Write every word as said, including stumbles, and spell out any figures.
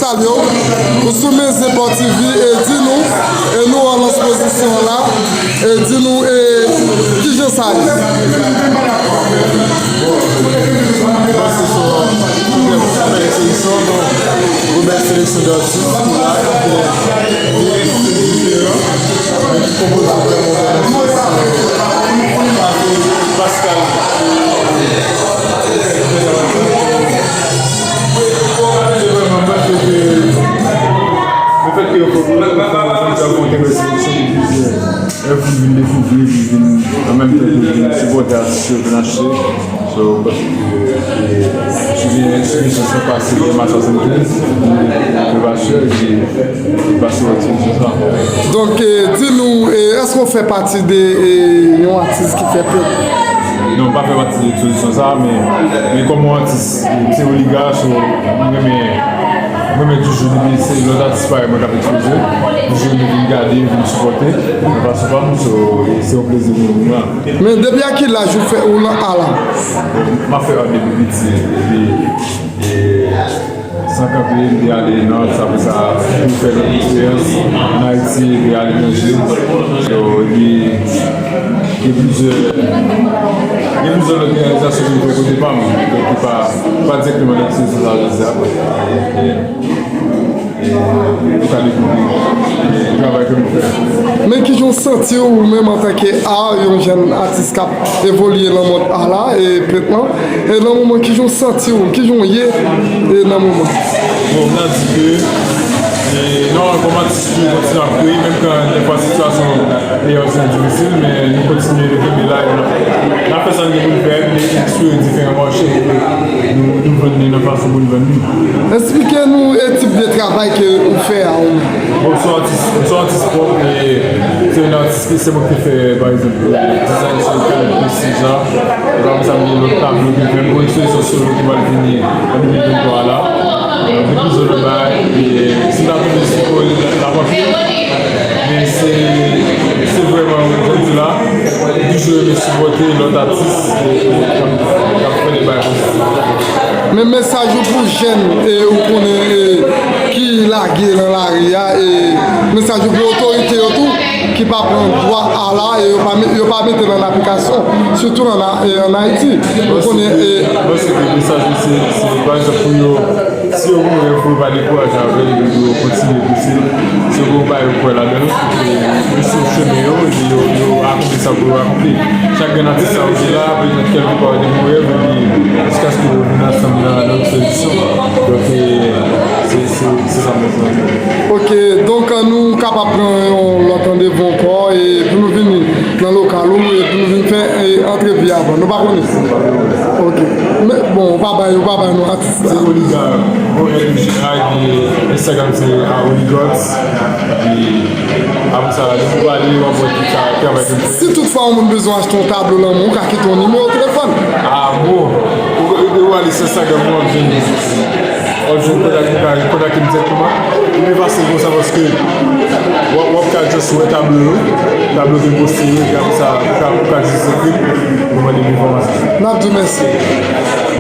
Yo, ou sou Mezepò T V, e di nou, e nou an nan ekspozisyon an la, e di nou, e kijan sa ye? Bon, nou pase sou yon bèl seleksyon, yon bèl seleksyon de atis ki la, ki diferan, men ki pwopoze vrèman bèl atis. Pascal. Le fèt ke yo fè yon seleksyon de plizyè èv pou vin dekouvri, pou vin, an menm tan ke vin sipòte atis yo, vin achte. So, paske, e, si byen, si byen sa pase, gen Mars swasannkenz, nou, nou pa chè, epi pase wè ti mesye sa. Donk, e, di nou, e, èske w fè pati de, e, yon atis ki fè pèt? Non, m pa fè pati de ekspozisyon sa, men, men kòm yon atis, m se oliga, so, m renmen, m renmen toujou depi se lòt atis parèy mwen k ap ekspoze, toujou renmen vin gade, vin sipòte, nan fason pa m, so, e se yon plezi pou mwen. Men depi a ki laj ou fè ou nan a la? M ap fè a depi piti, depi, e, san kanpe, m te ale nan, apre sa, m fè lòt eksperyans ann Ayiti epi aletranje. So, epi, gen plizyè, gen plizyè lòt reyalizasyon ke m fè kote pa m, donk ki pa, pa dirèkteman nan eksperyans sa, jodi a. Pou ka dekouvri, e, travay ke nou fè. Men kijan w santi w, ou menm, antanke a, yon jèn atis k ap evolye nan mond a la, e pent lan, e nan moman, kijan w santi w, kijan w ye, e nan moman? Bon, m ta di ke, e, nòmal, kòm atis, nou kontinye ap kreye, menm kan dèfwa sitiyasyon deyò an difisil, men nou kontinye leve, men la, n ap, n ap fè sa n gen pou n fè, men eksplore diferan mache pou nou, nou vann li nan fason pou n vann li. Eksplike nou, e, tip de travay ke ou fè a ou menm. Bon, m se yon atis, m se yon atis pwòp, e se yon atis ki se mwen ki te fè, pa egzanp, e, dizayn sou kay prestij la. E pa konsa m gen lòt tablo ki m fè, m gon ekspozisyon solo ki pral vini an de mil venntwa la. Gen plizyè lòt bagay, e si m ta tonbe sou kò, l ap anpil. Men se, se vrèman, jan m di la, m toujou renmen sipòte lòt atis, e, e, k ap, k ap fè de bagay pozitif. Men mesaj ou pou jèn, e, ou konnen, e, ki lage nan lari a, e mesaj ou pou otorite yo tou, ki pa pran dwa a la, e yo pa met, yo pa mete l an aplikasyon, sitou ann A-, e, ann Ayiti. Ou konnen, e, mwen se ke mesaj ou se, se, pa egzanp, pou yo, si yo gen yon rèv, pou yo pa dekouraje avè l, epi pou yo kontinye pouse, se yon bagay yo kwè ladan l, e yo swiv chemen yo, epi yo, yo akonpli sa pou yo akonpli. Chak grenn atis sa yo te la, petèt kèlke pa yo te gen rèv, epi jiskaske yo vin ansanm nan, nan yon sèl. Donk, e, se, se, se sa mwen santi. Ok, donk, nou kapab pran yon lòt randevou ankò, e pou nou vini nan lokal ou, e pou nou vin fè, e, antrevi avan. Nou pa konnen. Ok. Men, bon, ou pa bay, ou pa bay non atis la. Se Oliga, O L I G A, epi Instagram se a Oligots. Epi, apre sa, depi w ale, w ap wè tout sa, travay ke m fè. Si toutfwa yon moun bezwen achte yon tablo lanmou, ou ka kite yon nimewo telefòn. Ah, bon. Ou, ou, ou ale sou Instagram, w ap jwenn, w ap jwenn kontak, ou ka kontakte m dirèkteman. Li pi fasil konsa paske w ap, w ap ka just wè tablo yo, tablo ke m poste yo, epi apre sa, ou ka, ou ka just ekri m, ou mande m enfòmasyon. N ap di w mèsi.